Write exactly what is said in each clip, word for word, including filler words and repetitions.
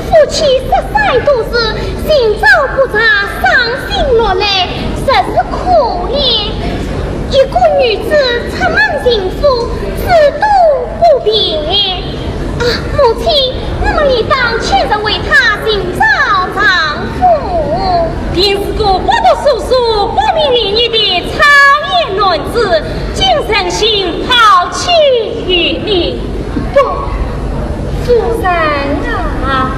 夫妻失散多时，寻找不着，伤心落泪，实是可怜。一个女子出门寻夫，诸多不便。啊，母亲，那么你当切实为她寻找丈夫。定是个不读书书、不明理理的草野男子，竟忍心抛弃于你。不，夫人啊。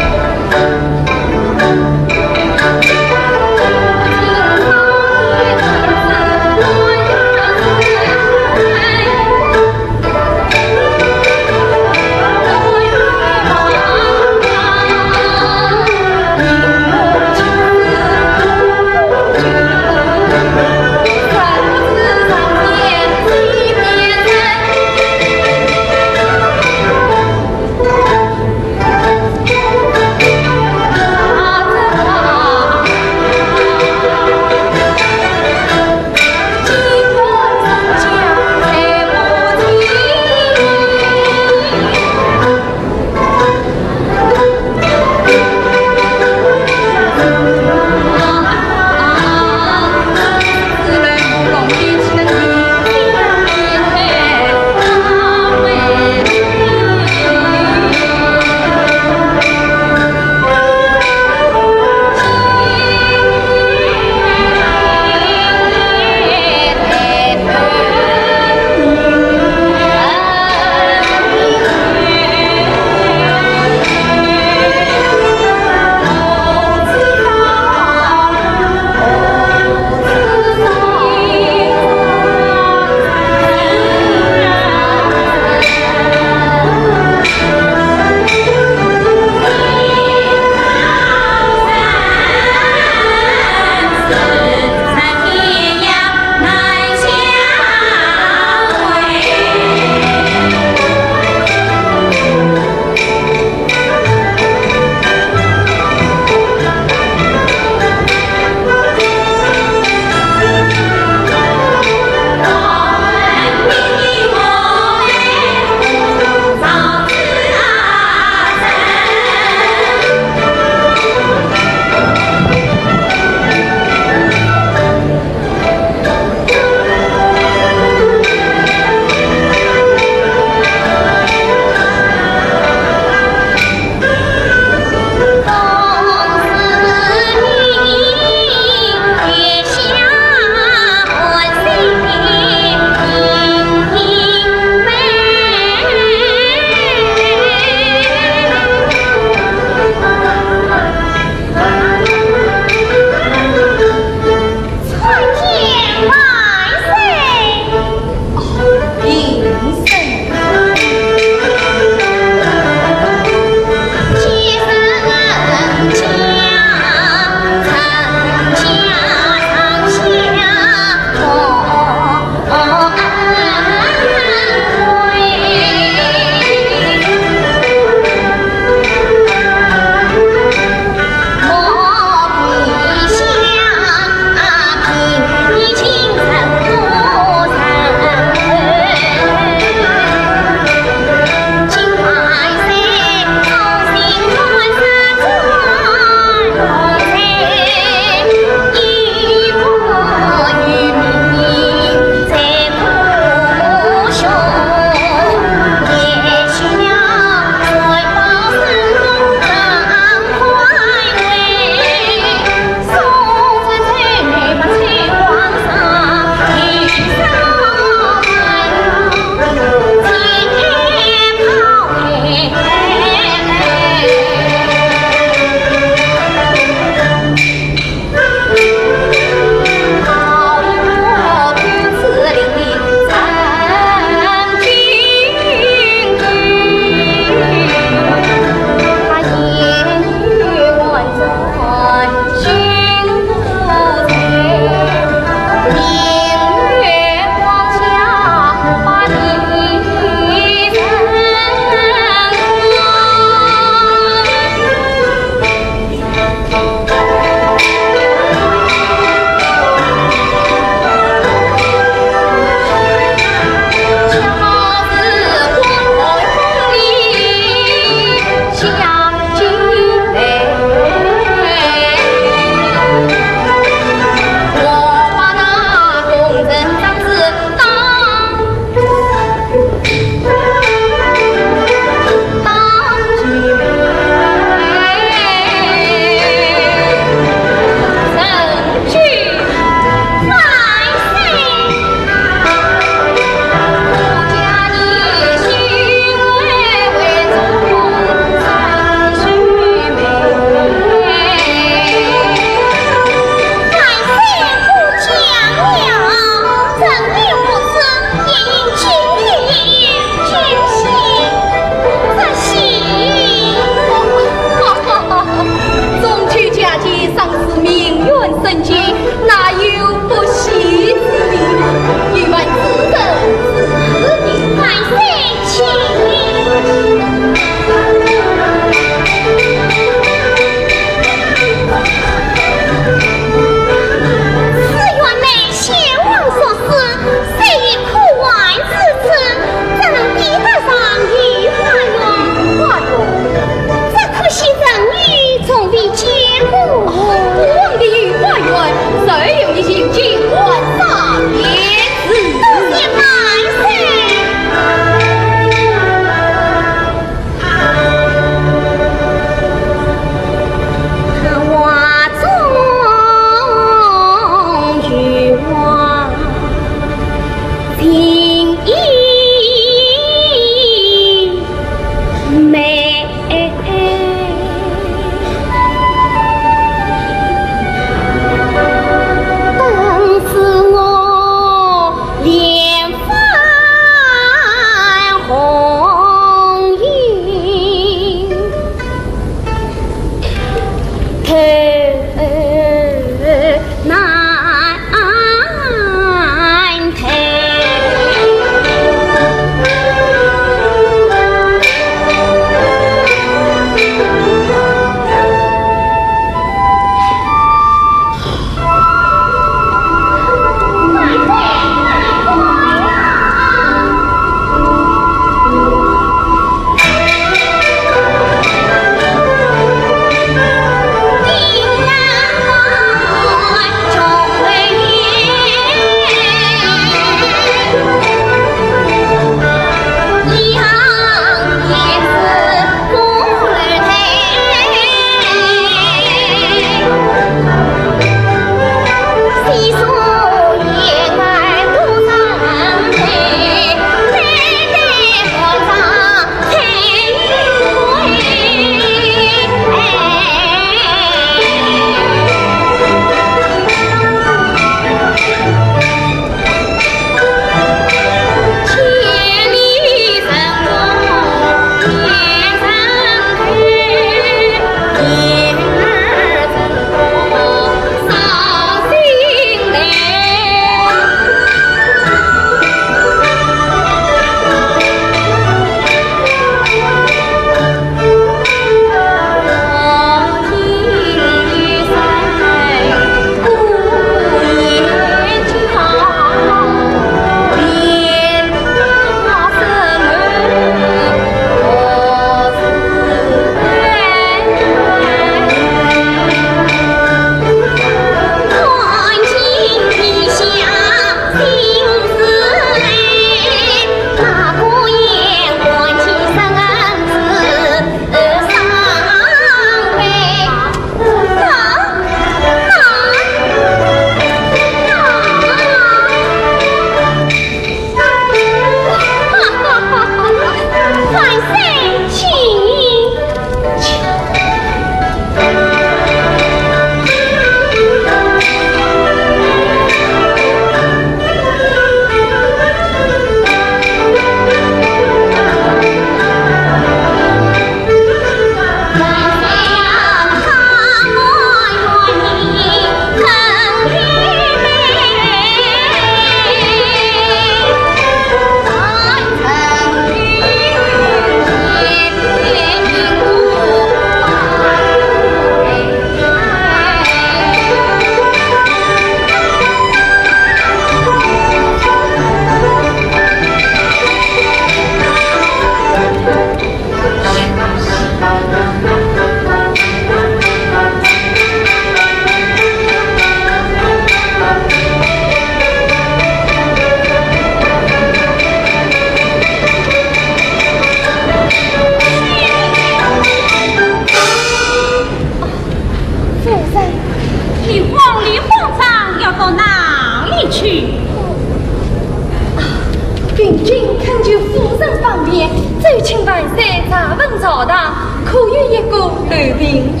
君恳求夫人方便，奏请万岁查问朝堂，可有一个刘病医？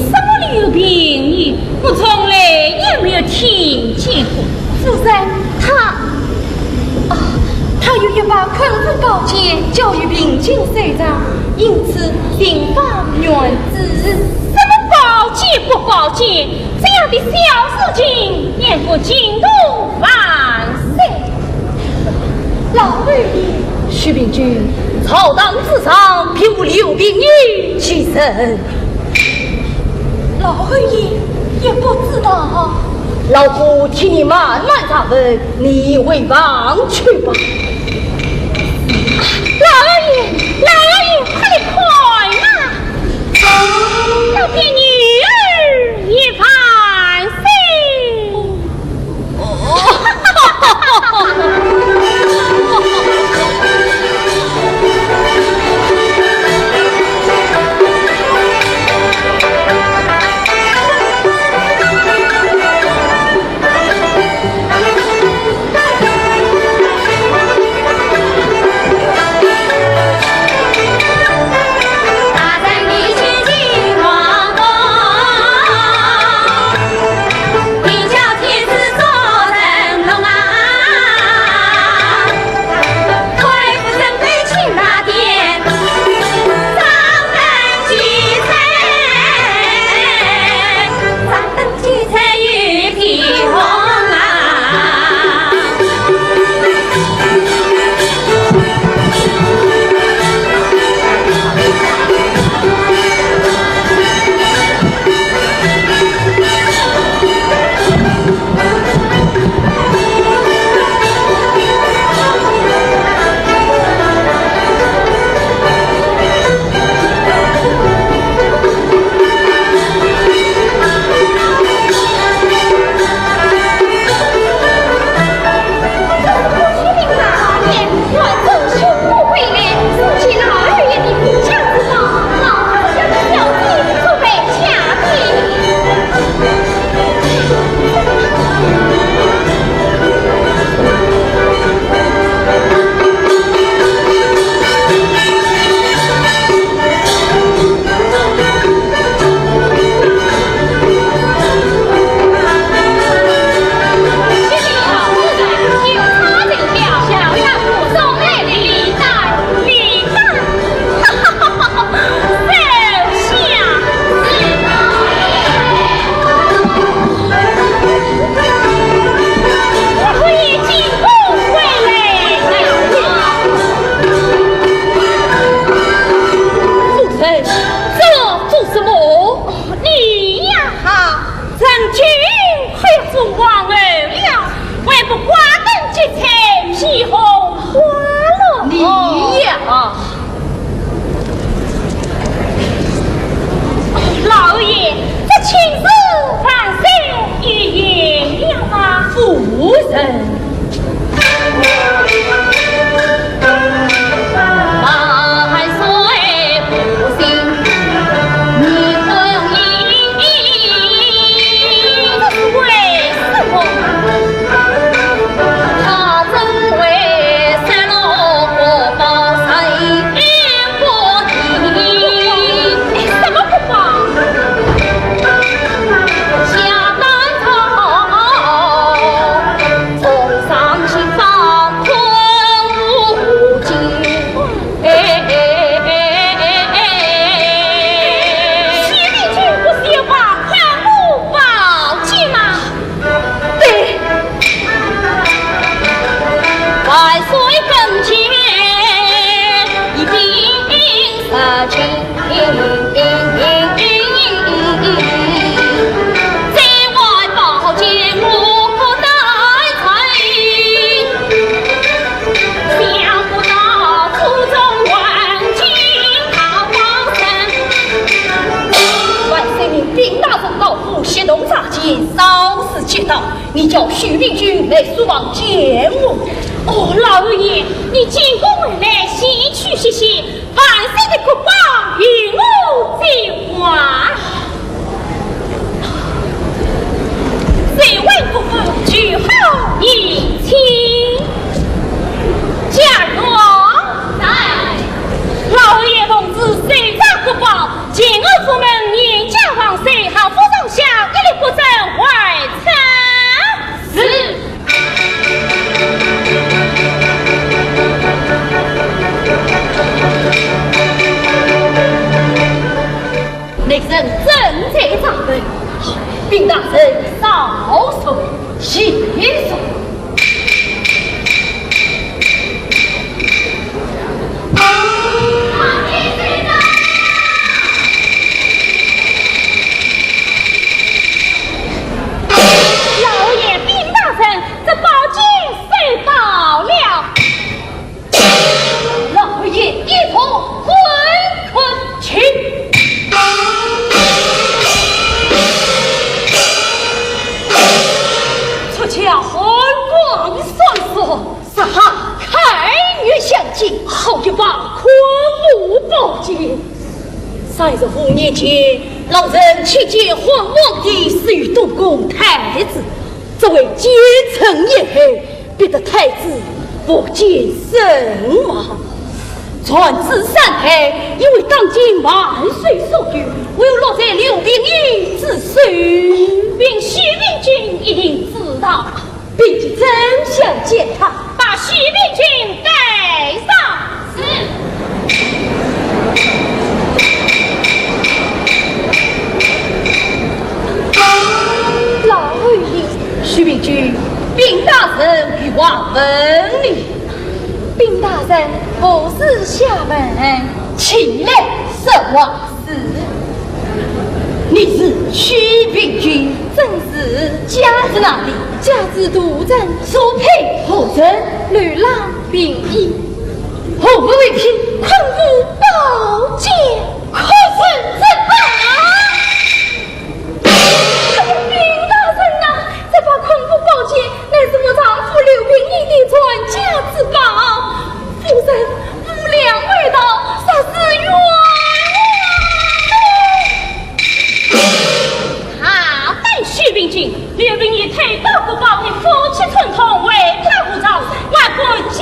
什么刘病医？我从来也没有听见过。夫人，他，啊，他有一把昆吾宝剑，交与病君手上，因此请方圆之。什么宝剑不宝剑？这样的小事情，也不惊动万岁。 老侯爷。许病君，朝堂之上，并无刘病医其人。老侯爷也不知道。老夫替你慢慢查问，你回房去吧。老侯爷，老侯爷，快来看啊！那边女儿也万岁。 夫人，这做什么？你呀，人君快要做皇后了，还不挂灯结彩，披红挂绿？你呀！ 老爷，这亲事万岁有言了吗？夫人。万岁不信，你不信。这是为什么？ 对。万岁跟前，一并上前。再还宝剑我可待在，想不到祖宗还敬桃花人。万岁，你禀大人，老夫戏弄茶剑， 遭此劫道，你叫许病君来书房见我。哦，老侯爷，你进宫而来，先去歇息，万岁的国宝由我接还。谁为国宝，就好迎亲。家三十五年前，老臣去见汉武帝，赐予东宫太子，作为奸臣陷害，逼得太子伏剑身亡。传子三代，因为当今万岁所救，唯有落在刘病已之手。禀许病君一定知道。 禀请丞相见他。把许病君带上。是。老侯爷。许病君，禀大人有话问你。禀大人，何事下问？起来说话。 是。你是许病君？正是。家住哪里？家住都城。所配何人？刘郎并医。何物为聘？昆布宝剑。可是这把……禀大人呐，这把昆布宝剑乃是我丈夫刘病已的传家之宝。 夫人，无良为盗，实是冤枉。好歹许病君，刘病已偷盗国宝的夫妻串通，为他胡造，万不狡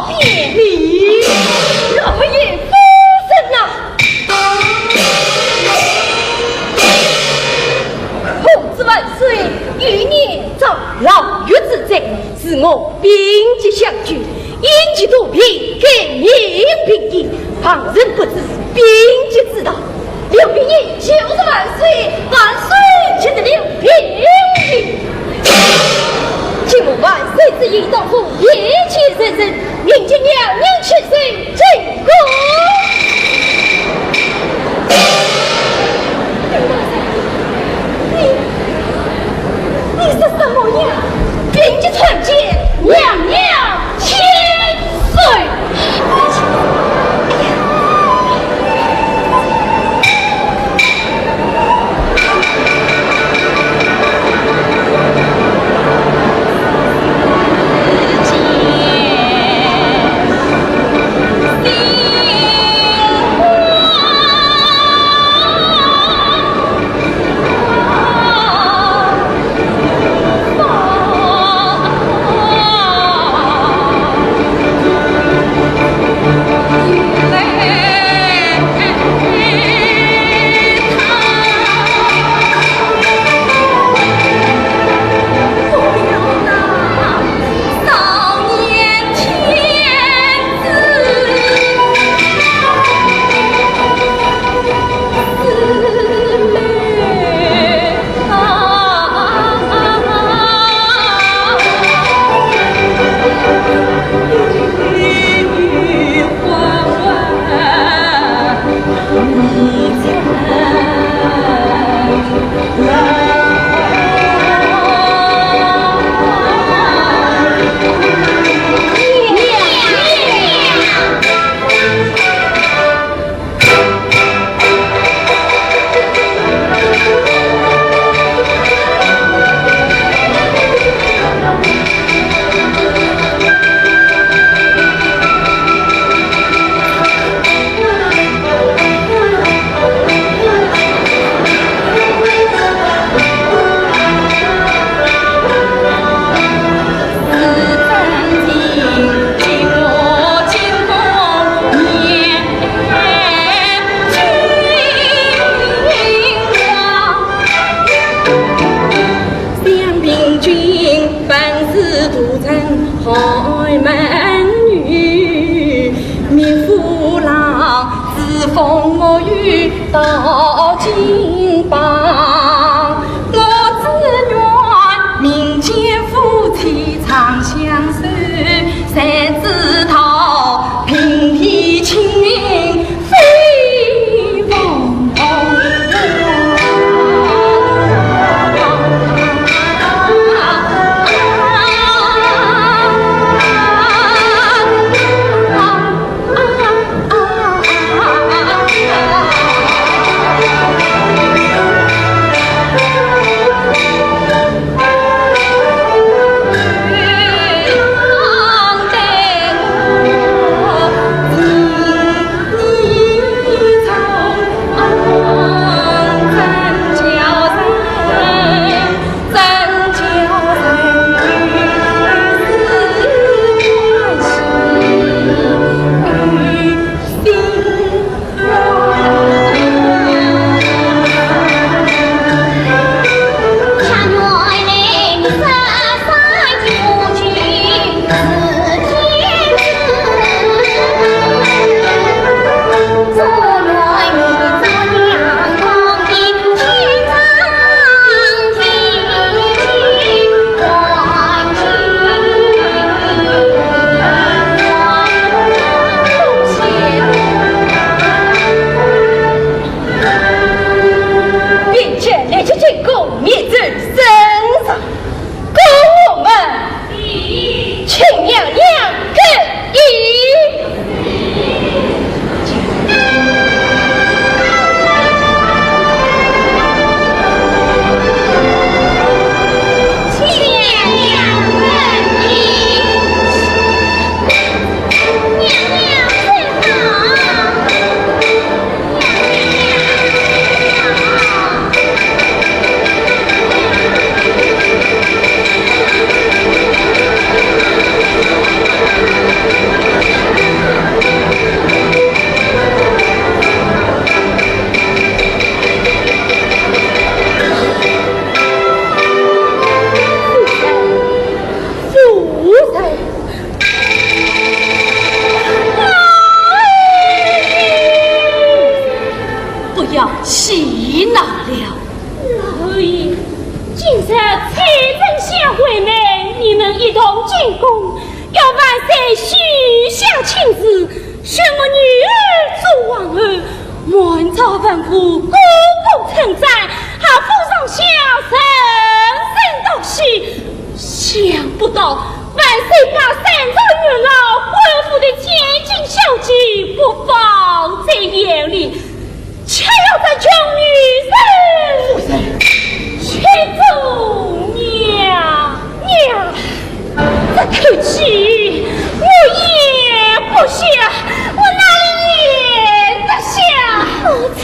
辩。你……老爷，夫人呐！孔子万岁，有年遭牢狱之罪，是我兵疾相救， 因疾多病，改名病已，旁人不知，病疾之道。刘病已就是万岁，万岁就是刘病已。今蒙万岁之意，当奉一切圣旨，迎接娘娘起身进宫。你，你说什么呀？病疾参见娘娘。 千岁！娘娘更衣。娘娘更衣。娘娘在上。 不要气恼了。老爷，今日采萍相会呢，你们一同进宫，要万岁许下亲事，选我女儿做皇后，满朝文武个个称赞，还封上下人人道喜。想不到万岁把三朝元老、贵府的千金小姐不放在眼里， 却要这穷女人去做娘娘，这口气我咽不下，我哪里咽得下？母亲。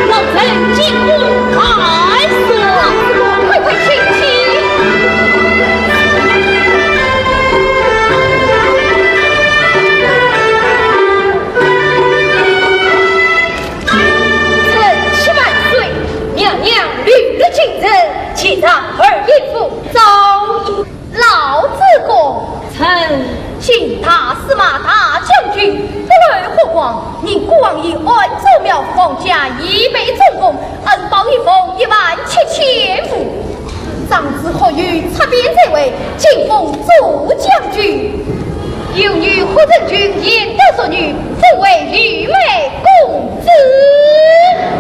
老臣进宫看事。快快请起。臣妾万岁，娘娘领旨进城，启上二爷府。招。 老主公。臣。请大司马大将军，不论国王，命孤王爷按祖庙皇家一百总共，恩报一封一万七千户。长子或有出边在位，进封左将军。有女或成群，贤德淑女，封为御妹公 子。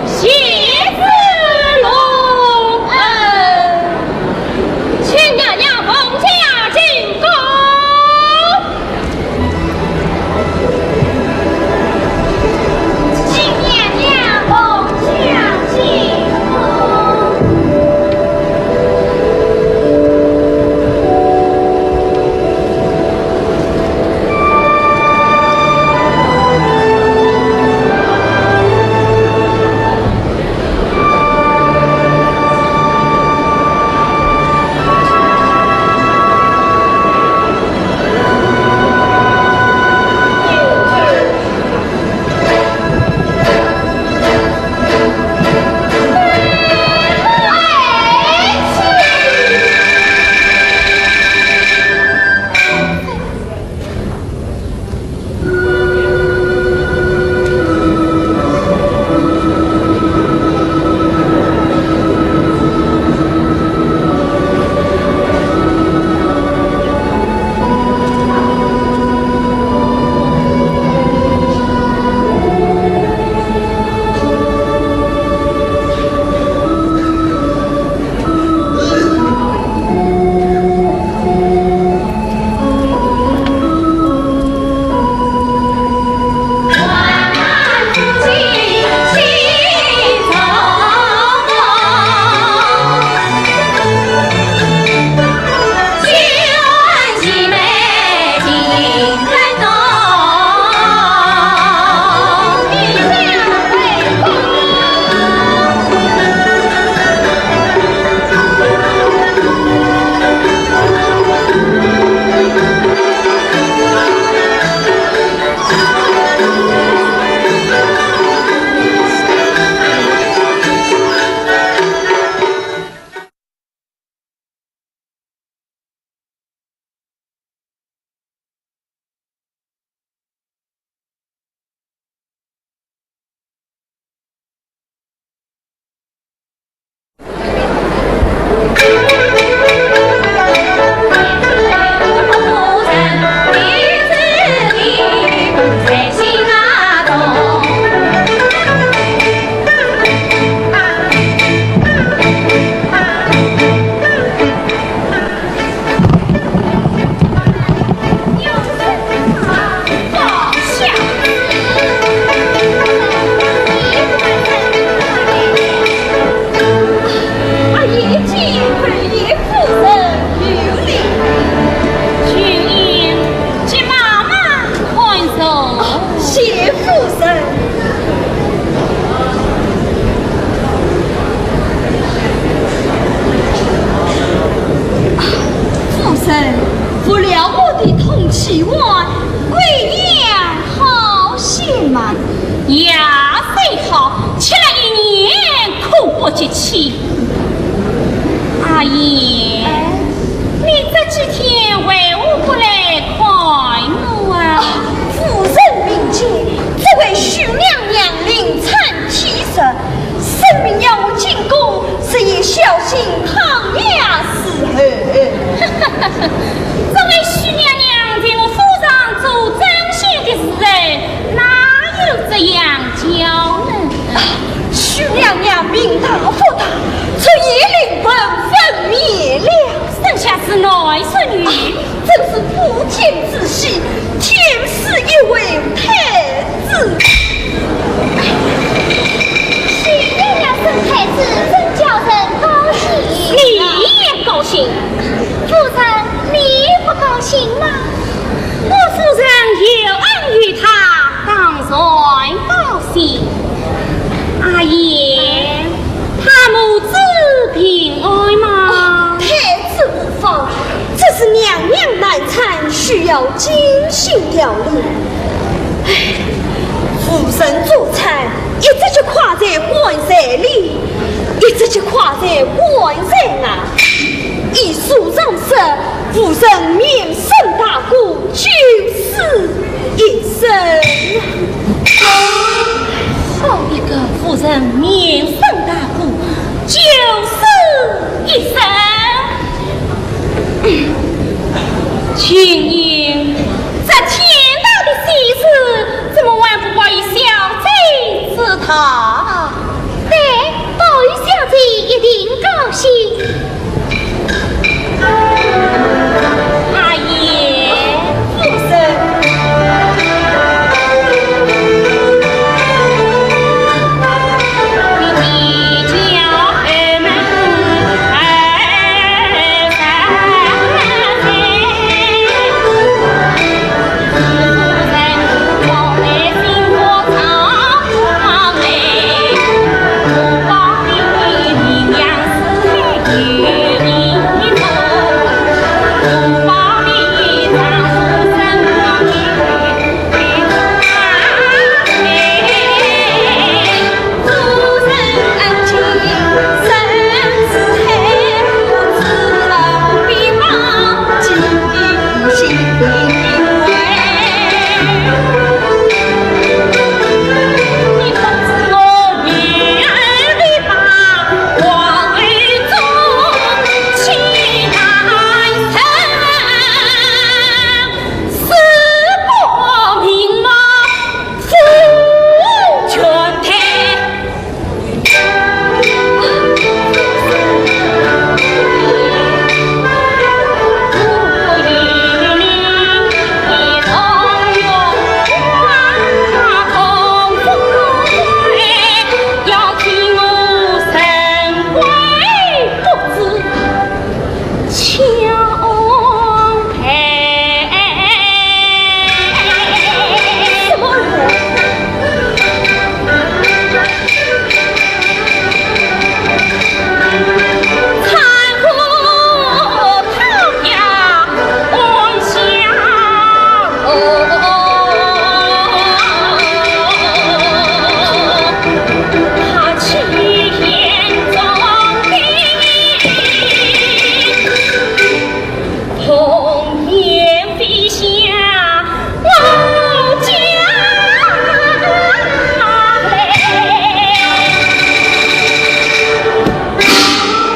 谢子隆恩。请娘娘封驾进宫。请娘娘封驾进宫。 老我去气。阿贤，你这几天为何不来看我啊？夫人命急，这位许娘娘临产体弱，生命要紧急，日夜小心抗压侍候。这位许娘娘在我府上做针线的时候，哪有这样教呢？ 许娘娘命大不大，出言灵魂分明了。生下是男是女？真是不天之喜，天赐一位太子。许娘娘生太子，真叫人高兴。你也高兴？夫人，你不高兴吗？我夫人有恩于他，当然高兴。 阿贤，他母子平安吗？哦，太子无恙，只是娘娘难产，需要精心调理。唉，夫人助产，一只脚跨在棺材里，一只脚跨在棺材外。 依书上说，夫人眠身大鼓，九死一生。好一个夫人眠身大鼓，九死一生。秦英，这天大的喜事，怎么还不报与小姐知道？ 对，宝玉小姐一定高兴。阿贤，夫人。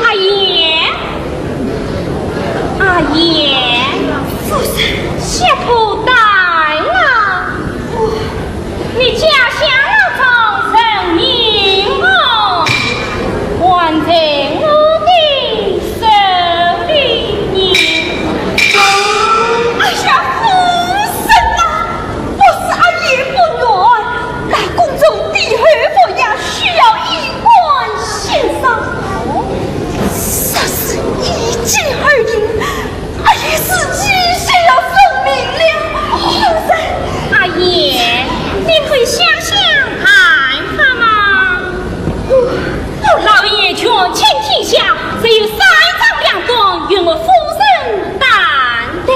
阿贤，阿贤，夫人，媳妇到了。 你家乡那桩人命案，还在我的手里呢。哎呀，夫人啊，不是阿贤不愿，那宫中的后方呀，需要医官先生。哦，说是一疾而亡， 阿贤自己就要送命了。夫人。阿贤，你可以想想办法嘛。我老爷权倾天下，只有三长两短，由我夫人担待。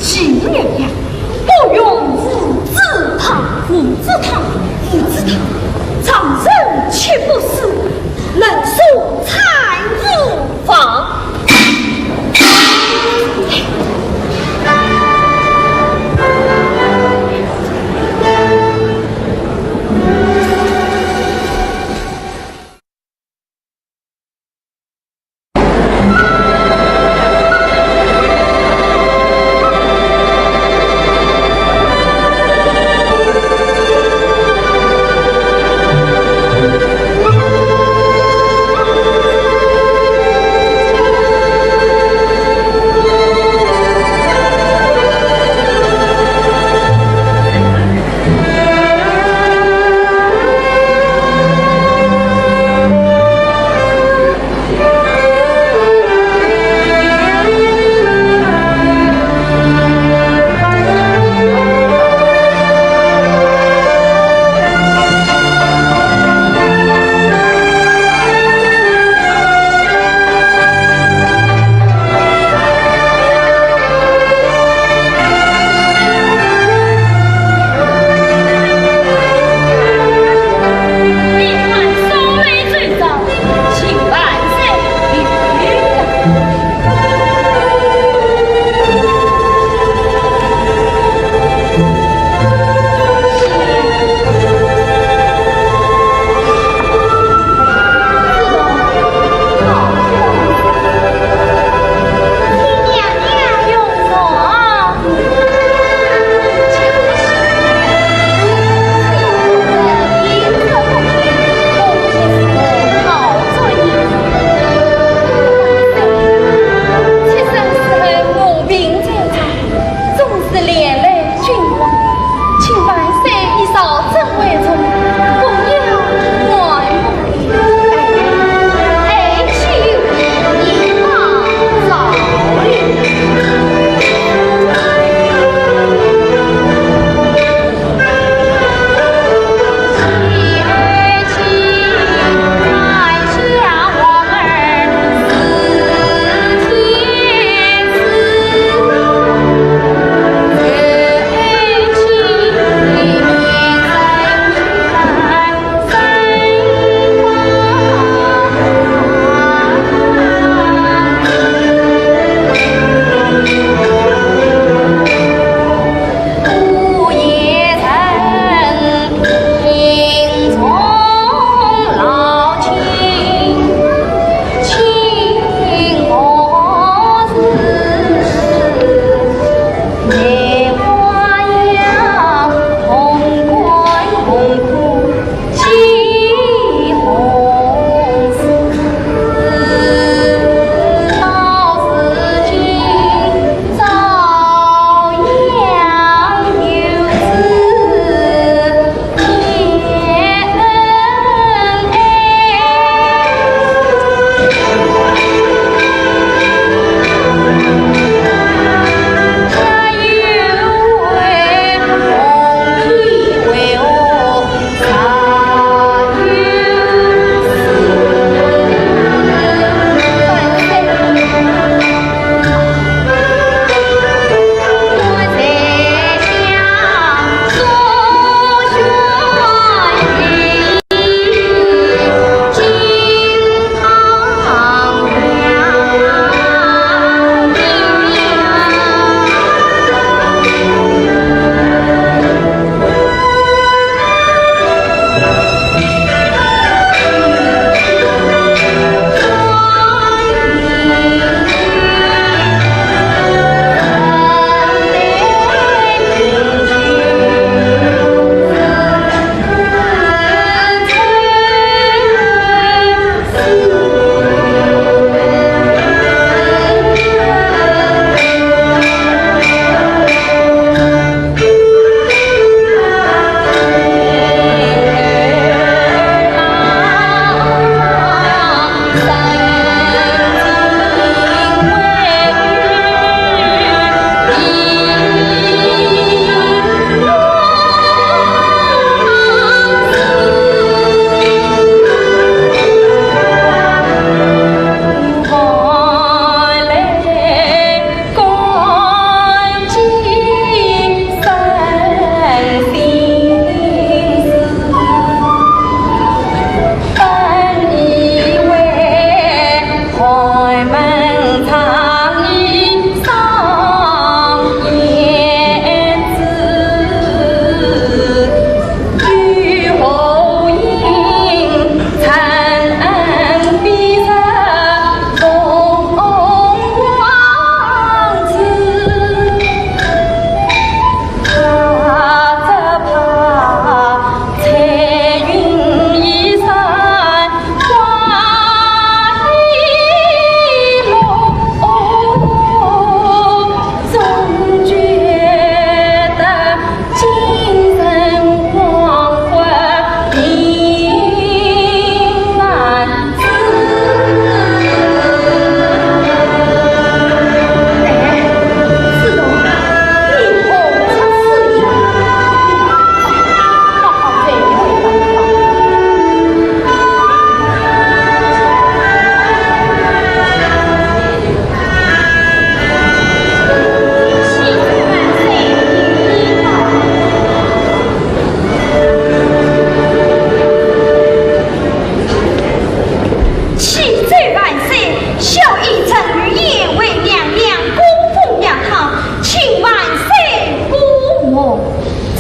其娘呀，不用五子汤，五子汤，五子汤，丈人却不死，冷水产乳房。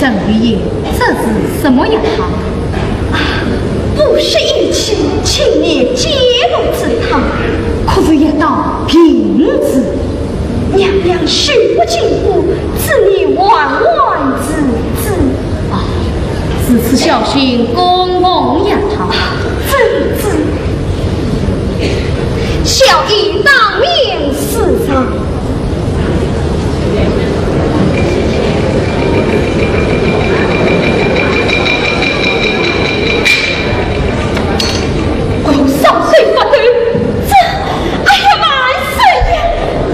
等于也，这是什么呀？啊，不是玉器，青面揭露之谈，可是一道凭字。娘娘手不禁火，此物万万之子。啊，如此小心供奉呀。啊，遵旨。小医当面示上。 哎呦，上水发抖，这，哎呀，万岁呀！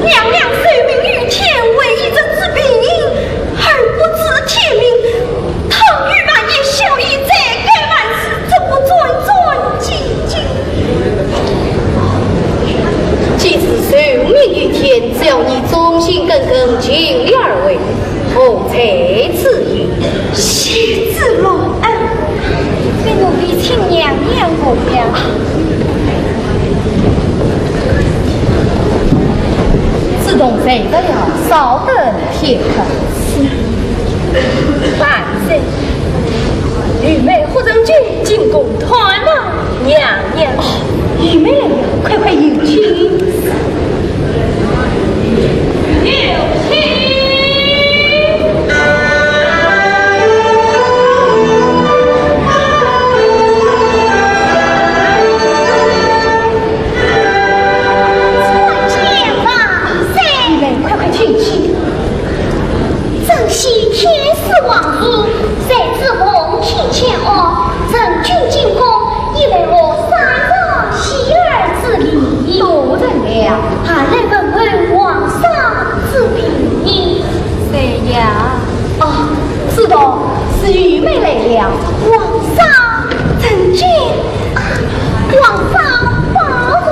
娘娘受命于天，唯一这治病，而不知天命。倘遇万一小医再改万事，怎么转转进进？既是受命于天，只要你忠心耿耿，尽力而为， 何在此意？谢主隆恩。被奴婢请娘娘过了。子栋在得了，稍等片刻。是。万岁，玉妹和将军进宫团了。 娘娘。哦，玉妹来了，快快有请。有请。参见万岁。玉妹，快快请起。 珍惜天师皇命，谁知奉天前恶，任君进宫，以为我三朝洗耳之礼。多罪了。还来问候皇上之病呢。谁呀？哦，知道，是玉妹来了。皇上，参见。皇上保重。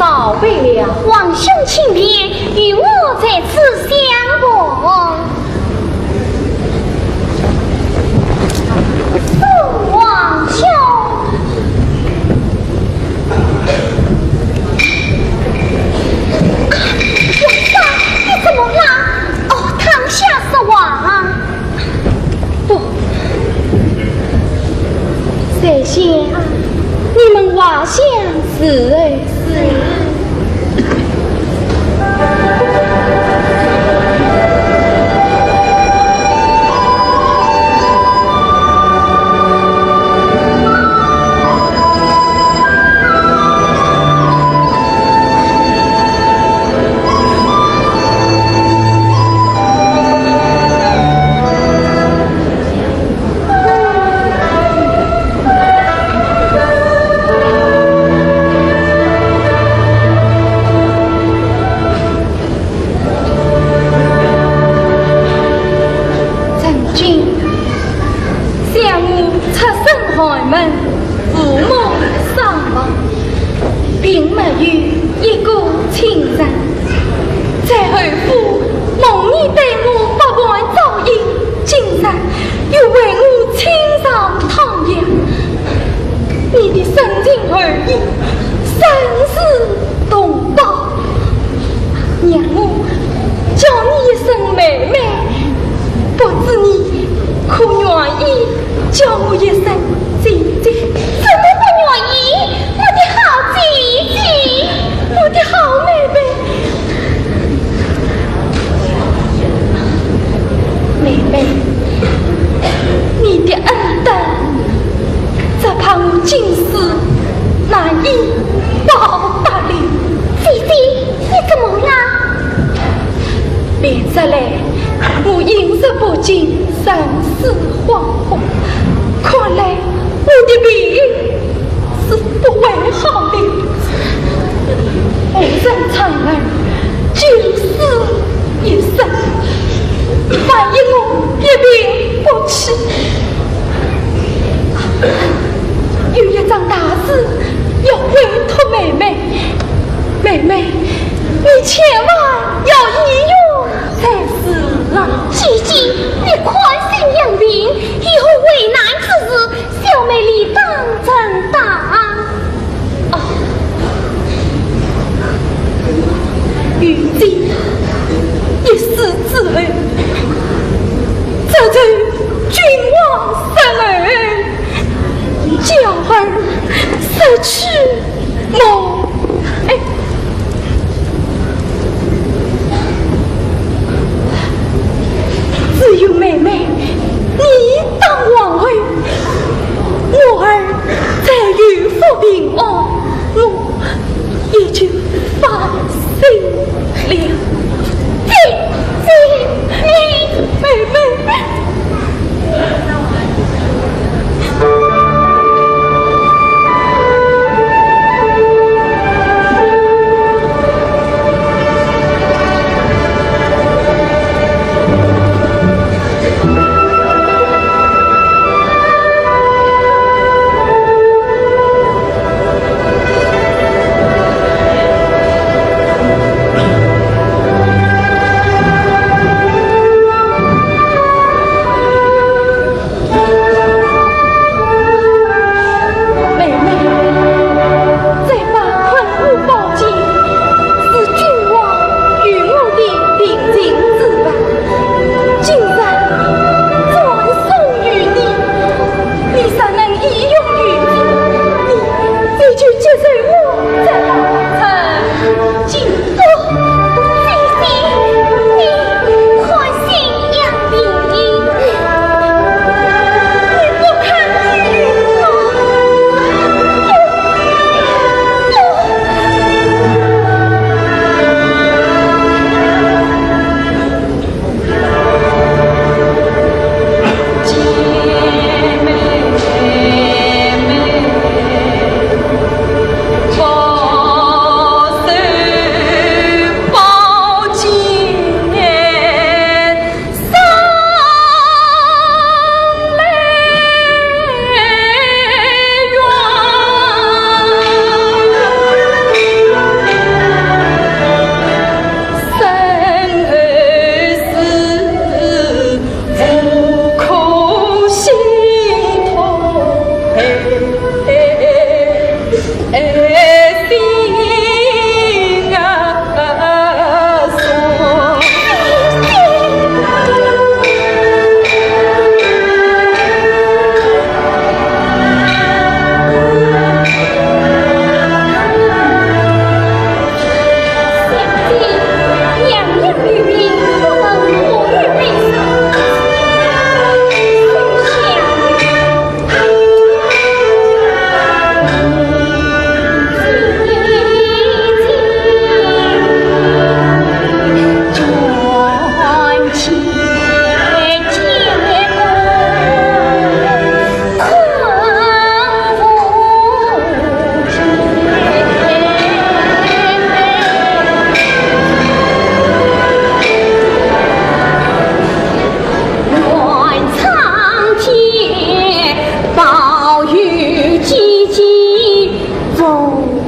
宝贝了。皇兄请便，与我在此相逢。皇兄。啊，皇兄，你怎么了？哦，躺下说话。 不，在下，你们画像是谁？曾经，想我出身寒门，父母双亡，并没有一个亲人。在后府，蒙你对我百般照应，今日又为我亲上汤药。你的深情厚谊，生死同胞。 让我叫你一声妹妹，不知你可愿意叫我一声姐姐？怎么不愿意？我的好姐姐，我的好妹妹。妹妹，你的恩德，只怕我今世难以报答了。姐姐， 你怎么了？连日来，我饮食不进，神思恍惚，看来我的病是不会好的。无人长儿，九死一生，万一我一病不起，有一桩大事要委托妹妹。 妹妹，你千万要医院才是啊！姐姐，你宽心养病，以后危难之时，小妹理当承担。哦，如今一死之后，这就君王身后，娇儿失去 我，哎，只有妹妹，你当皇后，我儿才有福平安，我也就放心了。姐姐，妹妹。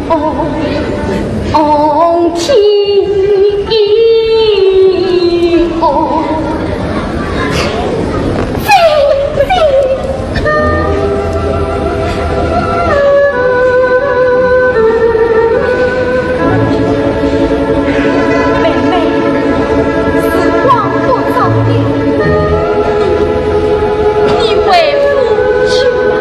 哦，哦，天，哦，飞，飞。妹妹，时光不早了，你回府去吧。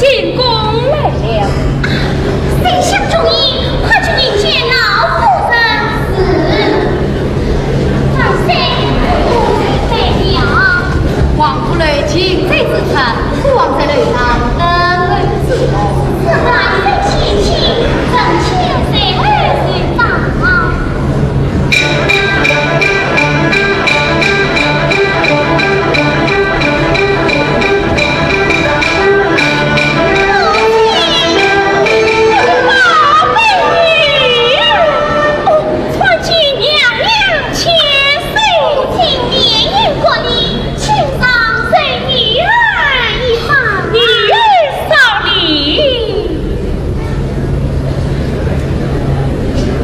进宫来了。丞相中意，快去迎接老夫人。是。万岁，万岁了。王府楼近在咫尺，不妨在楼上等候之哦。是，万岁千请，臣妾随后就到。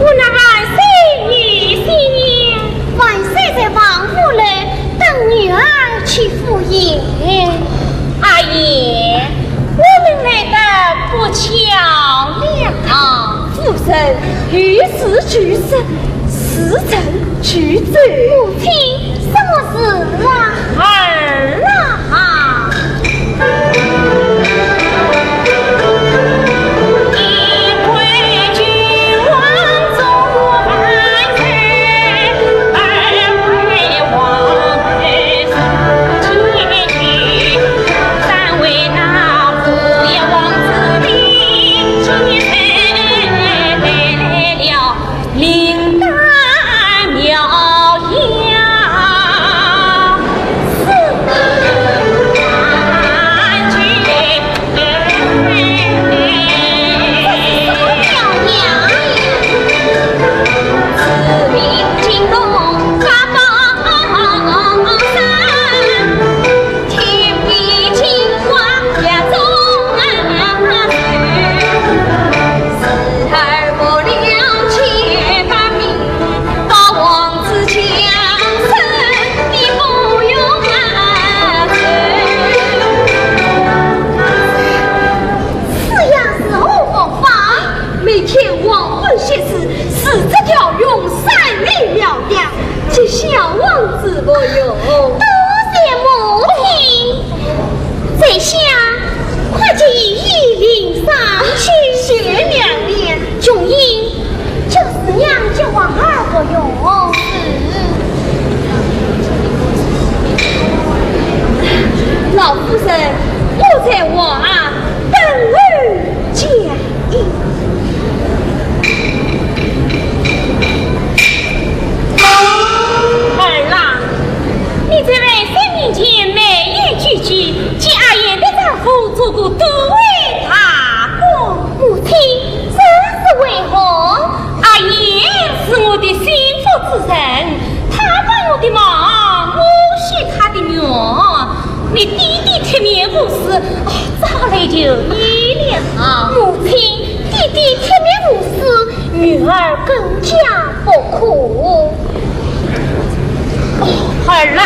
我那万岁，你新年。万岁在王府楼等女儿去赴宴。阿燕，我们来得不巧了。夫人，有事就说，事成就奏。母亲，什么事啊？儿啊！此言是何方法？每天黄昏闲时，四处调用三昧妙药，给小王子服用。多谢母亲。 在下快去衣领上去。谢娘娘。琼英，叫四娘给王儿服用。老夫人，我在外等候。 儿啊，你在万岁面前美言几句，给阿燕的丈夫做个对大功。母亲，这是为何？阿燕是我的心腹之人，她帮我的忙，我许她的愿。你爹爹铁面无私，啊， 早来就依了。母亲，爹爹铁面无私，女儿更加不可。哦，儿啊，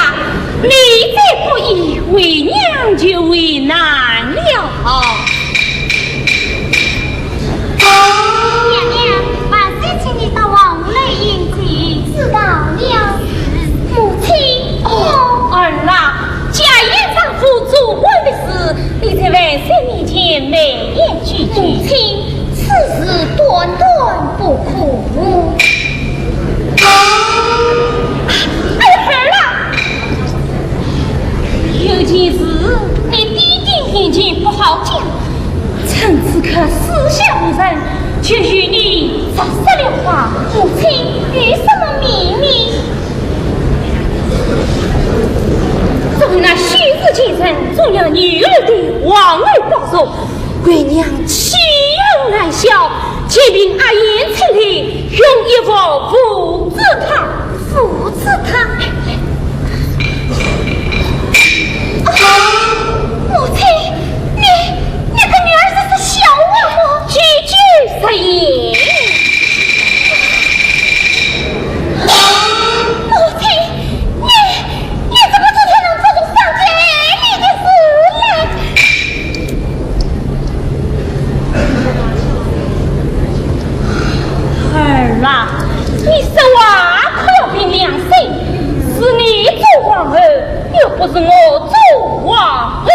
你再不依，为娘就为难了。娘娘，万岁请你到王府来饮酒。知道了。母亲。哦，儿啊， 家有丈夫做官的事，你在万岁面前美言几句。母亲，此事断断不可。哎呀，儿啊！有件事，你爹爹面前不好讲，趁此刻四下无人，就与你直说了话。母亲，有什么秘密？ 作为那昔日奸臣，中了女儿的皇后宝座，为娘岂有难消，请凭阿燕亲令，用一物扶持她。扶持她？啊，母亲，你，你的女儿这是笑话吗？句句实言。母亲，你 你怎么今天能做出伤天害理的事来？儿啊，你说话可要凭良心，是你做皇后，又不是我做皇后。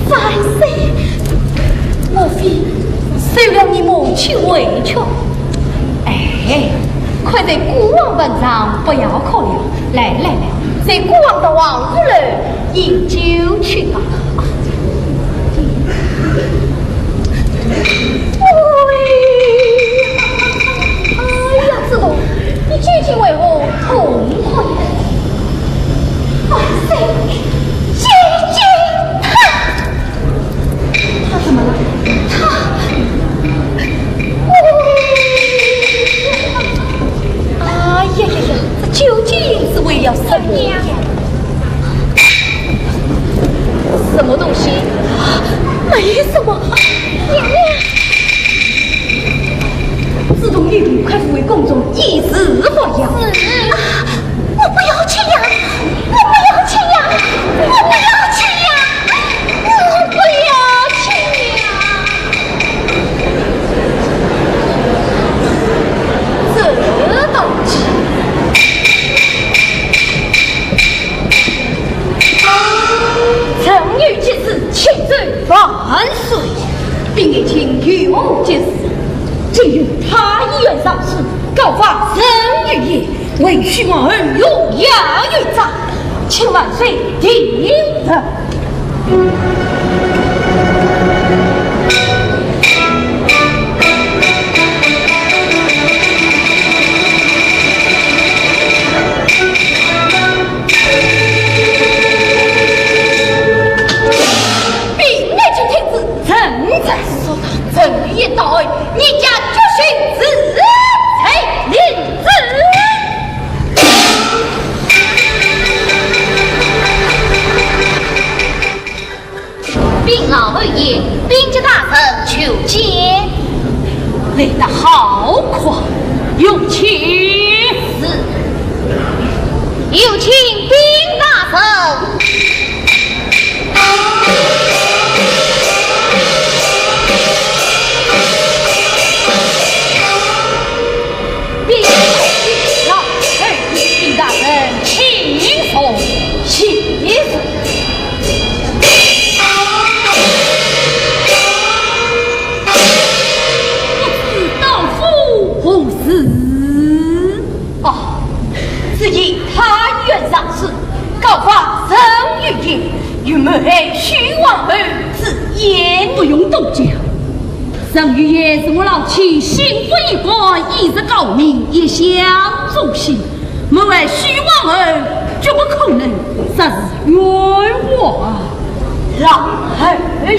万岁，莫非受了你母亲委屈？哎，看在孤王份上，不要哭了。来来来，随孤王到王府楼饮酒去吧。喂，哎呀，子龙，你究竟为何痛哭呀？万岁，姐姐她，她怎么了？她，喂，哎呀呀呀，这究竟是为了什么呀？ 什么东西？没什么。娘娘。子龙，你快扶回宫中，以示服药。是。啊，我不要吃药，我不要吃药，我不要吃药，我不要吃药。这东西。 朕有急事，请奏万岁。禀爱卿有何急事？今有太医院上书，告发朕有言，为许皇后用药有诈，请万岁定夺。 禀爱卿听旨。臣在。说道，朕一到，你家决心自在领旨。 禀老侯爷，兵部大人求见。来得好快，有请。是，有请禀大人。 禀老侯爷，禀大人请坐。谢谢。不知道府何事？哦，只因太医院上书，告发朕有言，有谋害许皇后之嫌。不用多讲， 朕有言是我老妻心腹一官，医术高明，一向忠心，谋害许皇后，绝不可能，实是冤枉啊！老侯爷。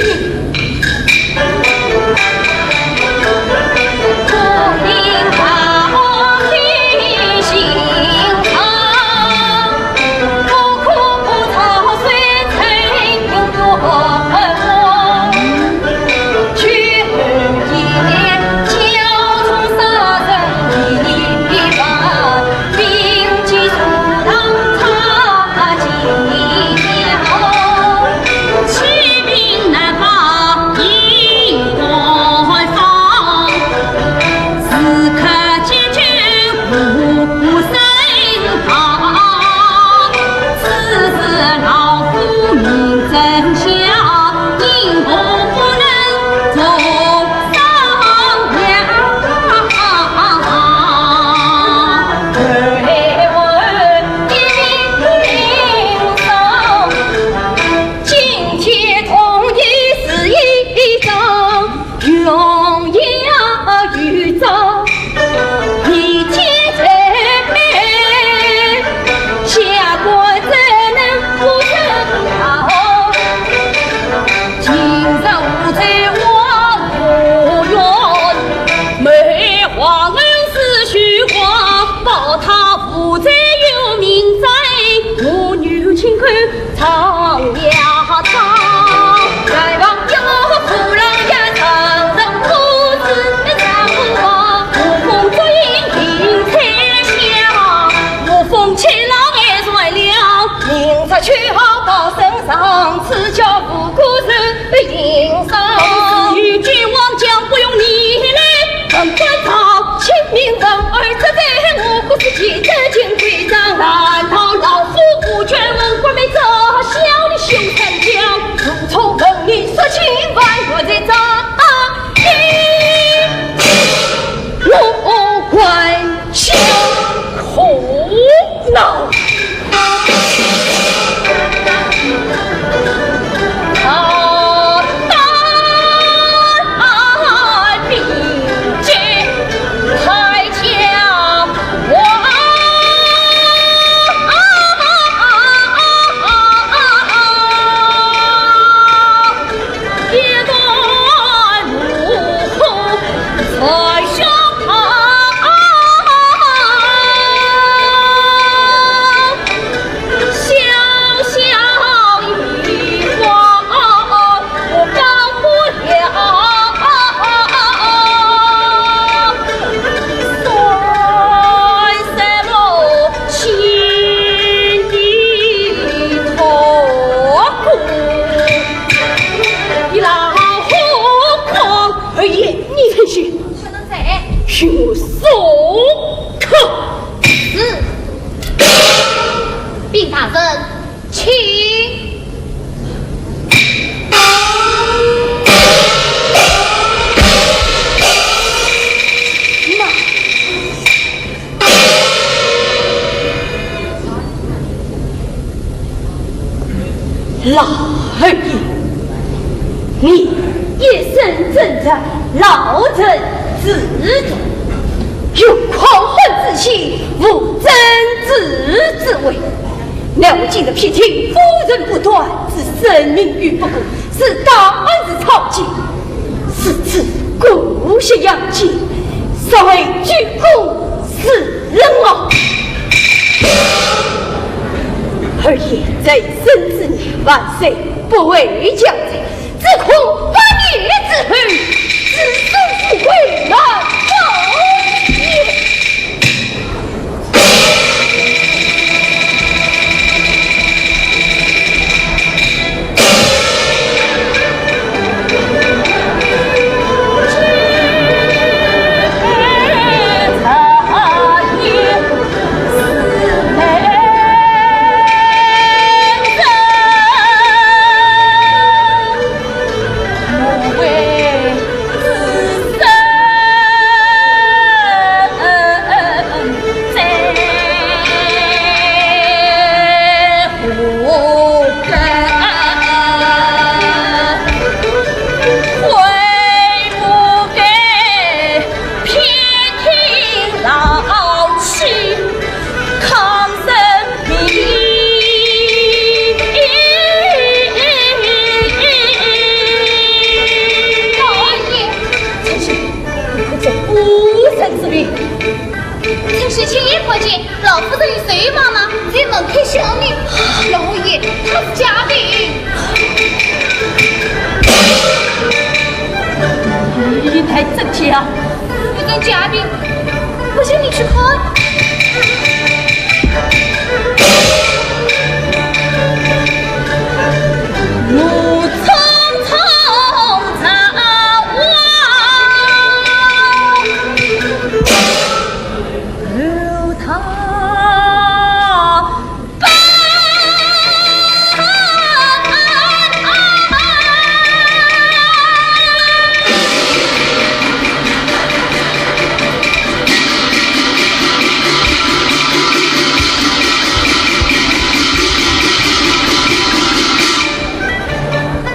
军送客。是。禀大人，请。那 老二爷，你一身征战，老臣自重，有匡汉之心，无争执之为。乃我今日偏听夫人不断，置生命于不顾，是大案是草芥，是置姑息养奸，实为居功自 人啊，二爷在生之年万岁不会降罪，只恐八年之后，子孙富贵难保也。 老二爷，臣妾，臣妾无人之名。臣妾亲眼看见，老夫人与谁妈妈在门口相迎。老爷，她是嘉宾。你太真假？夫人嘉宾，我请你去看。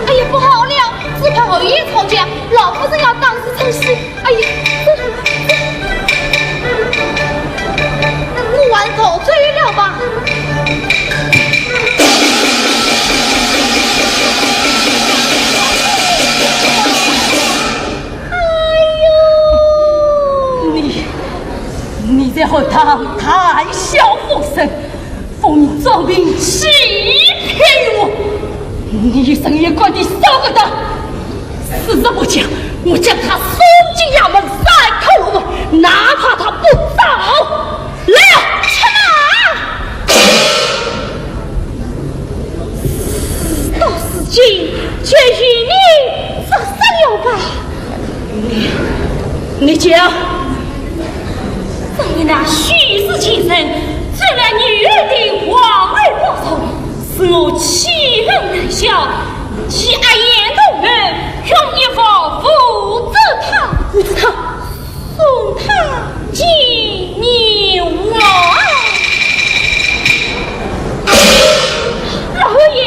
哎呀，不好了，只怕二爷吵架，老夫人要当时成事。哎呀，这，这，我还是逃走了吧。哎呦！你，你在后堂谈笑风生， 封你张平欺骗于我，你一生也管得少个的。事实不讲，我将他送进衙门，三口五问，哪怕他不招。来呀，出马！事到如今，就由你作主了吧。你，你讲。 正因那许氏贱人，占了女儿的黄金宝座，使我气恨难消，与阿燕同谋，用一物扶植她，扶植她，送她进寧王。老爷，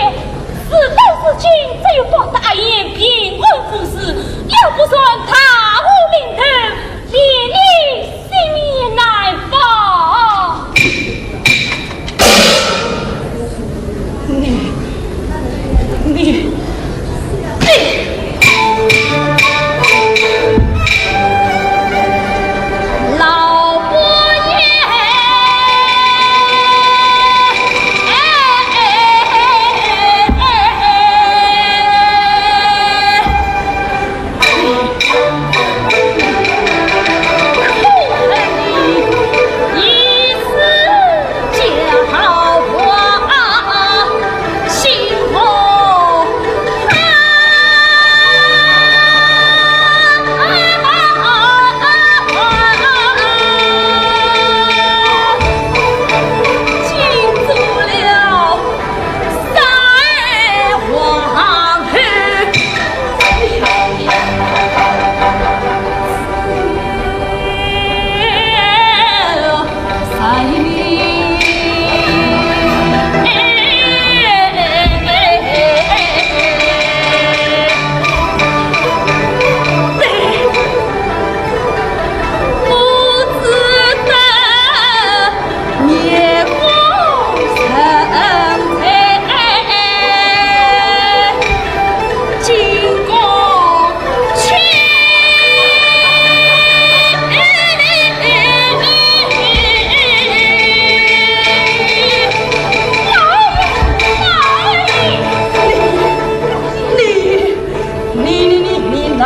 事到如今，只有报答阿燕平安无事，要不然大祸临头， 连你性命也难保。你，你，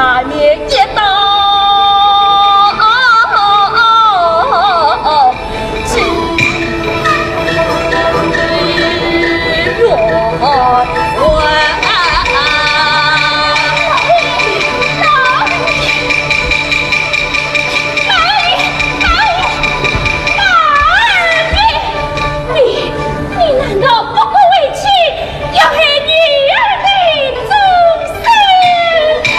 下面一刀。你，你难道不够为妻，要害女儿的终身吗？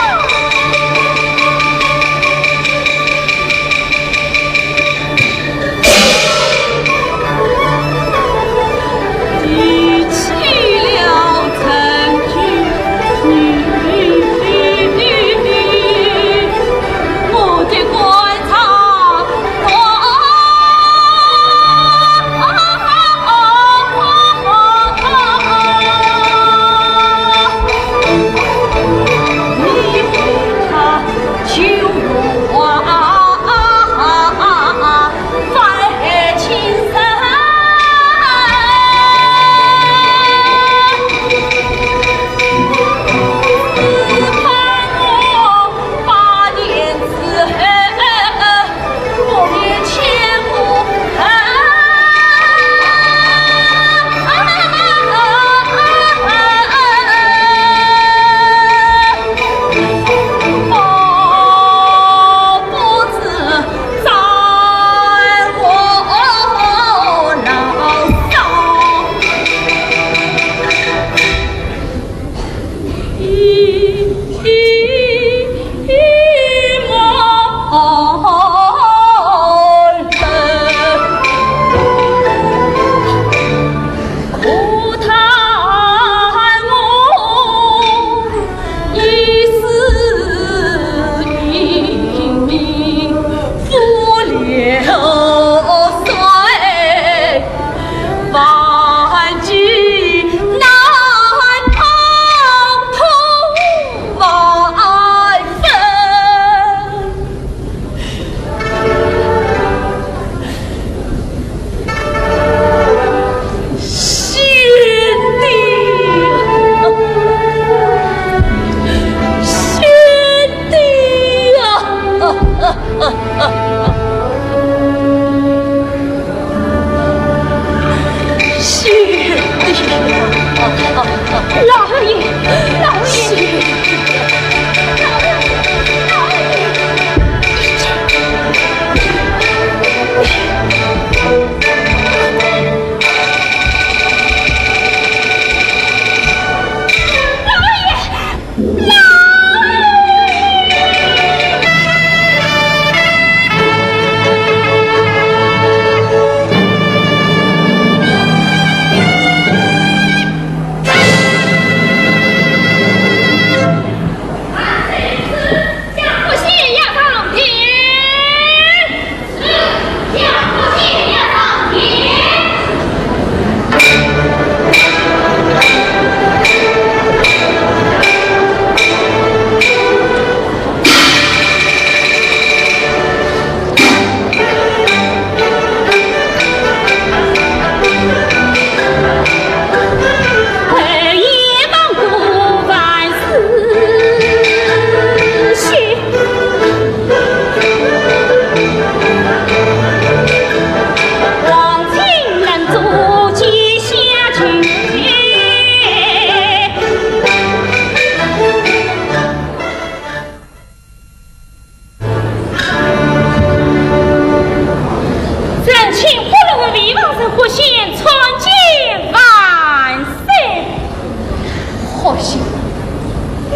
老爷，老爷，老爷，老爷。臣卿不露威望，是霍县参见万岁。霍县，你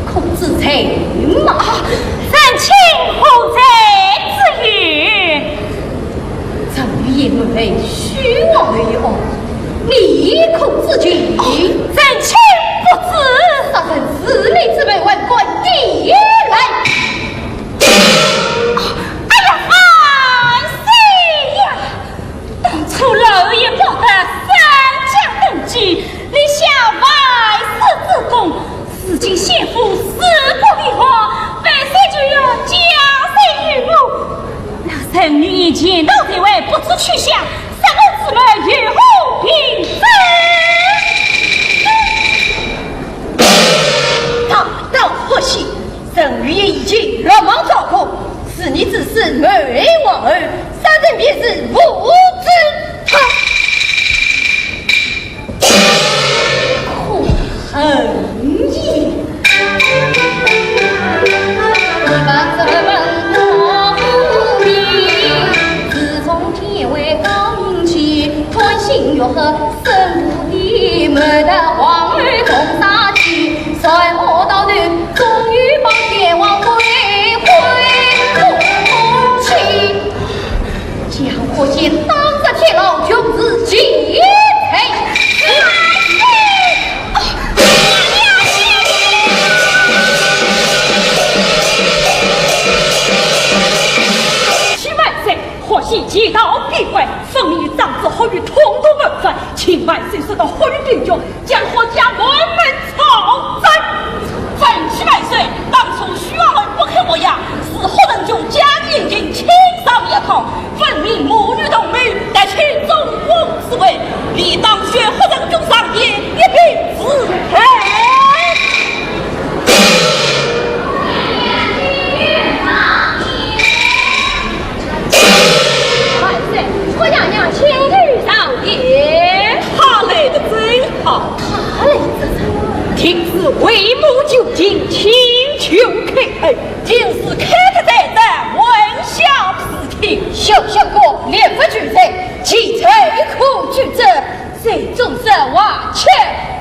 可知罪吗？臣卿何罪之有？朕与鄢懋妃许我为婚，你可知情？臣卿不知。杀人弑女之辈，还敢点来？ 哎呀，万岁呀！当初老爷保得三家登基，立下万世之功，如今先父死不闭皇，万岁就要加罪于我。老臣以前逃罪，不知去向，杀我之母有何凭证？大胆！ 霍县，是谋害皇后，杀人便是无知。他可恨也。 将霍显打入铁牢，永治其罪。启万岁，霍显既到，必归，分明仗着霍御统统谋反，请万岁速到霍御兵军， 将霍家满门抄斩。臣启万岁，当初许皇后不肯还押，是霍成炯假意进京请上一趟，分明母女同谋，得取宗翁之位，理当选霍成炯上殿一并侍奉。万岁，霍娘娘请你上殿。她来得正 好，他来这场，定是为母求情，请求开恩，定是开恩再问下事情。小相公，立不拒罪，其罪可举证，罪中之话，切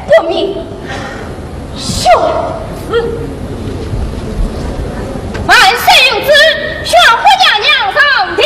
不明。说。 万岁有旨，宣霍娘娘上殿。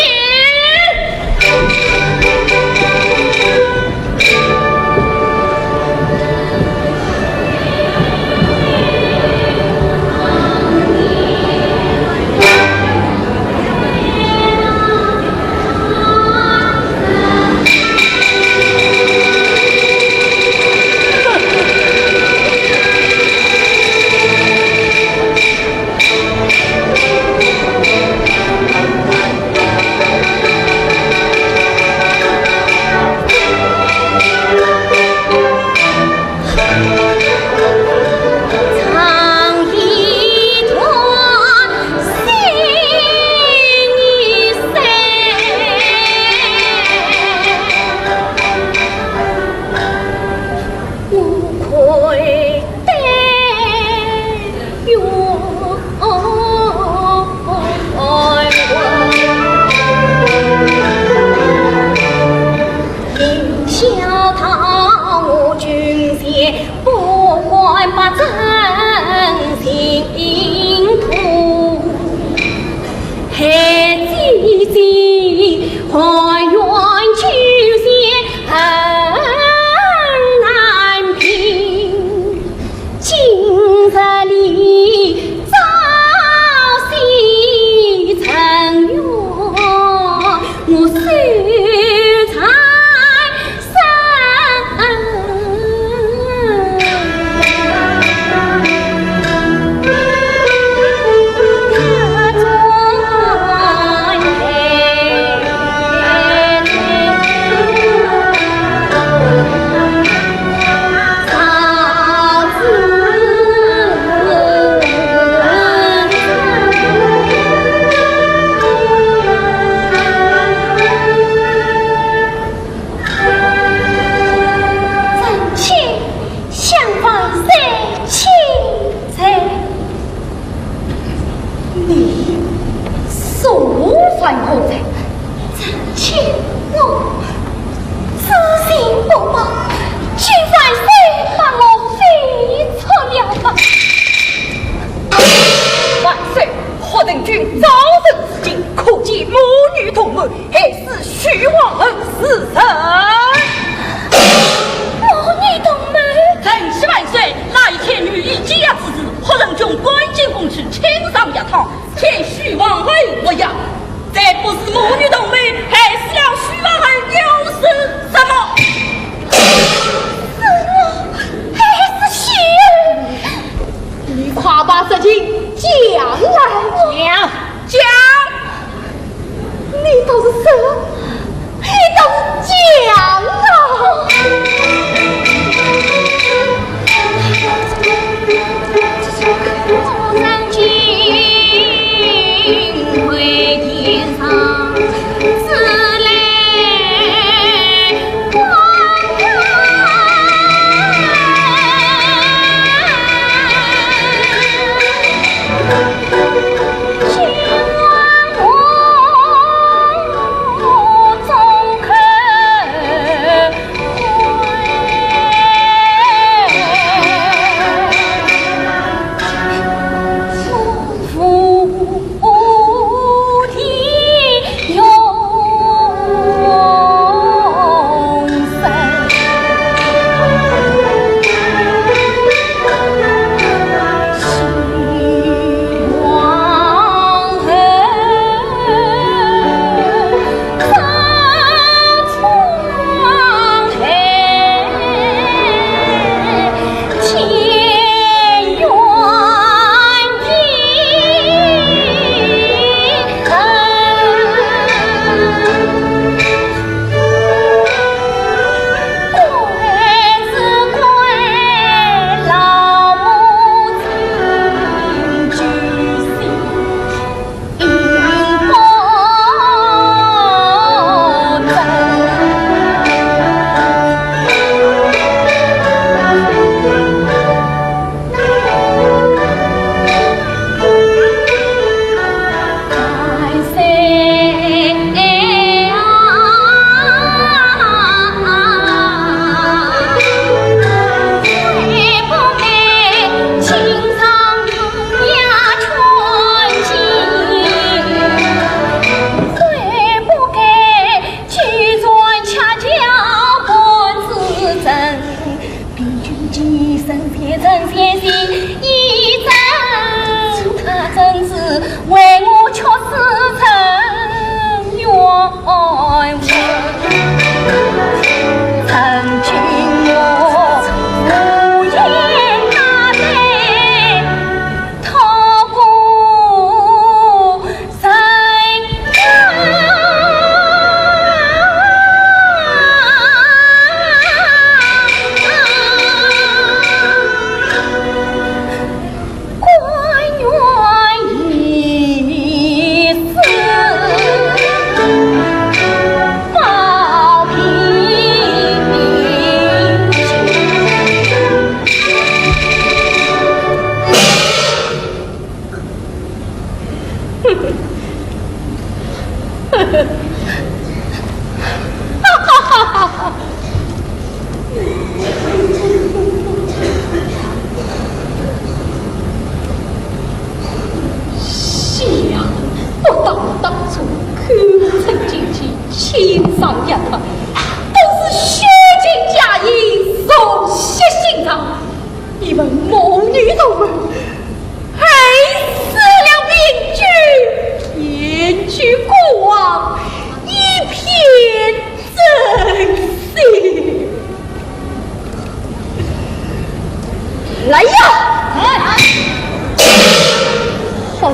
臣妾向万岁请罪。你是何人？臣妾我知情不报，请万岁把我废除了吧。万岁，霍成炯早有此情，可见母女同谋，害死 许皇后是人。母女同谋？臣启万岁，那一天御医解药之时，霍成炯赶进宫去，请上药汤，请许皇后服药。再不是母女同谋，害死了许皇后又是什么？是我害死许儿。你快把实情讲来。讲。讲。 你倒是说，你倒是讲啊！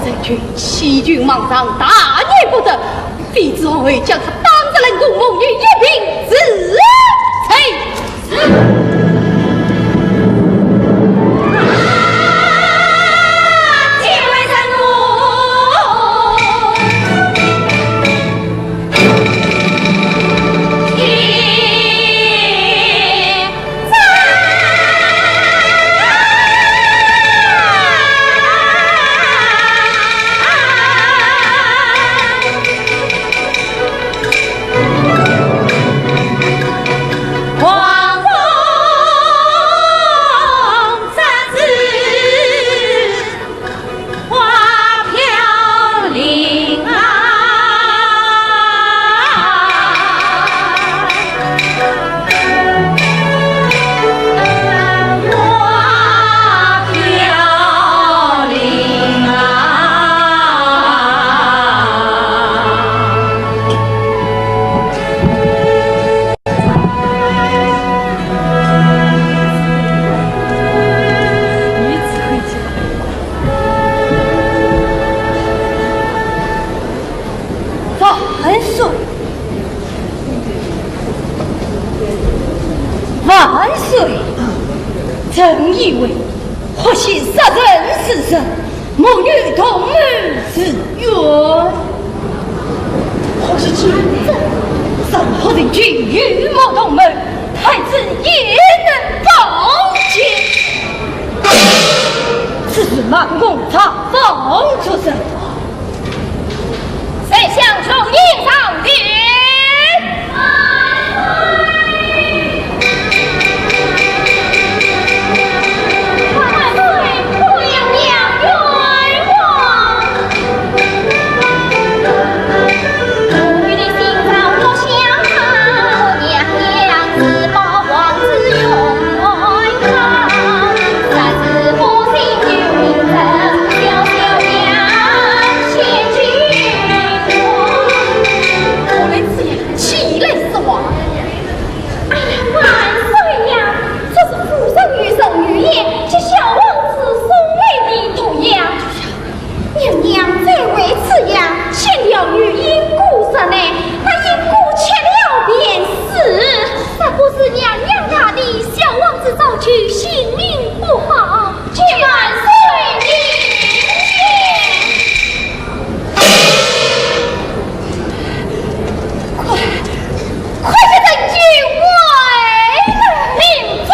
人群欺君罔上，大逆不道，卑职王后将他当着冷宫母女一并处死。万岁！万岁！朕以为，或是杀人之人，母女同谋自愿。或是奸贼，任何人群与母同谋，太子也能保举。此事瞒公查访出身。 丞相重新上殿。万岁！万岁！不要冤枉！我与你心照不宣啊，我娘娘是保皇之冤枉啊。 我来这样起来说话。哎呀，万岁呀！这是夫人御赐御宴，给小王子送来的毒药。娘娘再喂此药，先调御医姑上来，那医姑吃了便死。若不是娘娘大力，小王子早就性命不保。 万岁！快，快给朕引回来！领旨。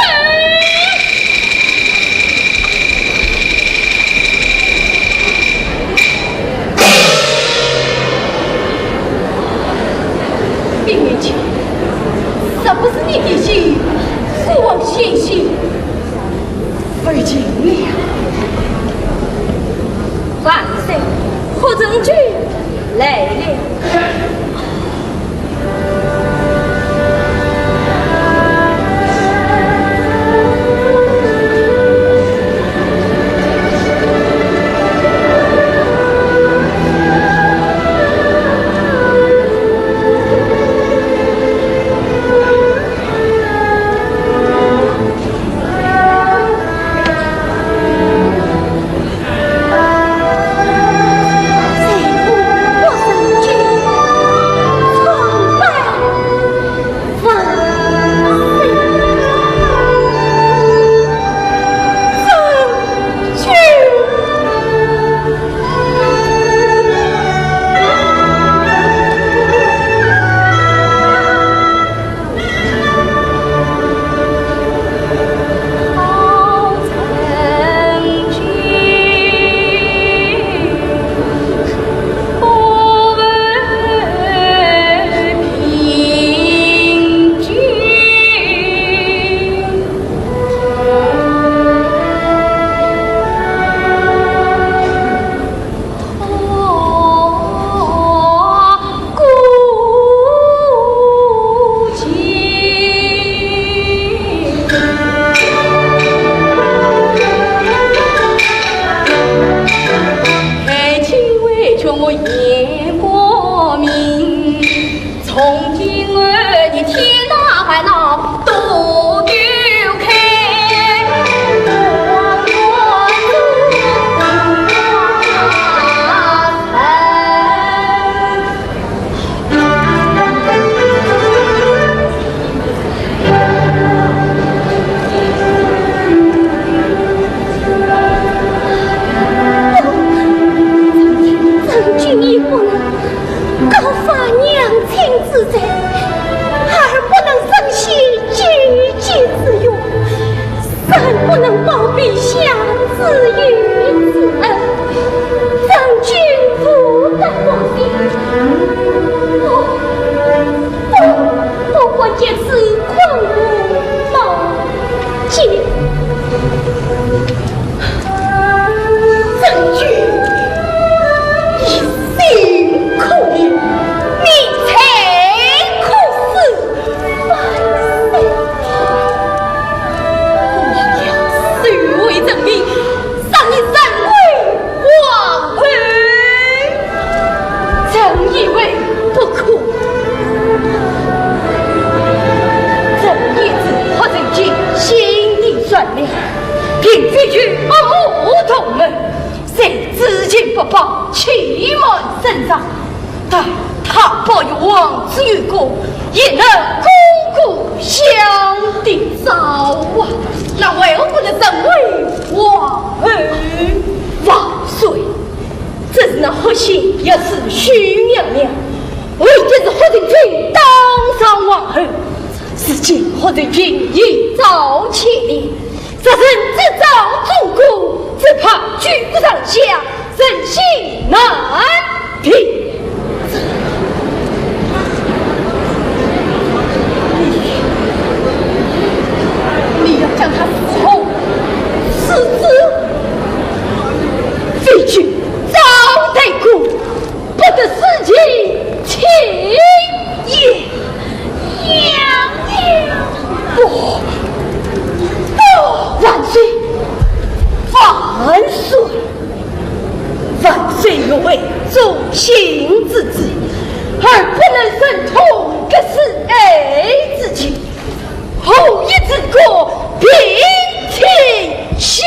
禀爱卿，若不是你的心，父王险些 而今呢？万岁，霍成君来了。不把欺瞒圣上，但他保佑王子有功，也能功过相抵。早啊，那为何不能成为王后？万岁，这是那霍兴也是许娘娘，为的是霍成君当上王后。如今霍成君一朝牵连， 若人之朝中过，只怕举国上下，人心难定。你，你要将他伺候，伺候，非君早得过， 不得私情情也。娘娘。不，不，万岁，万岁！万岁若为忠信之计，而不能忍痛割舍爱之情，何以治国平天下？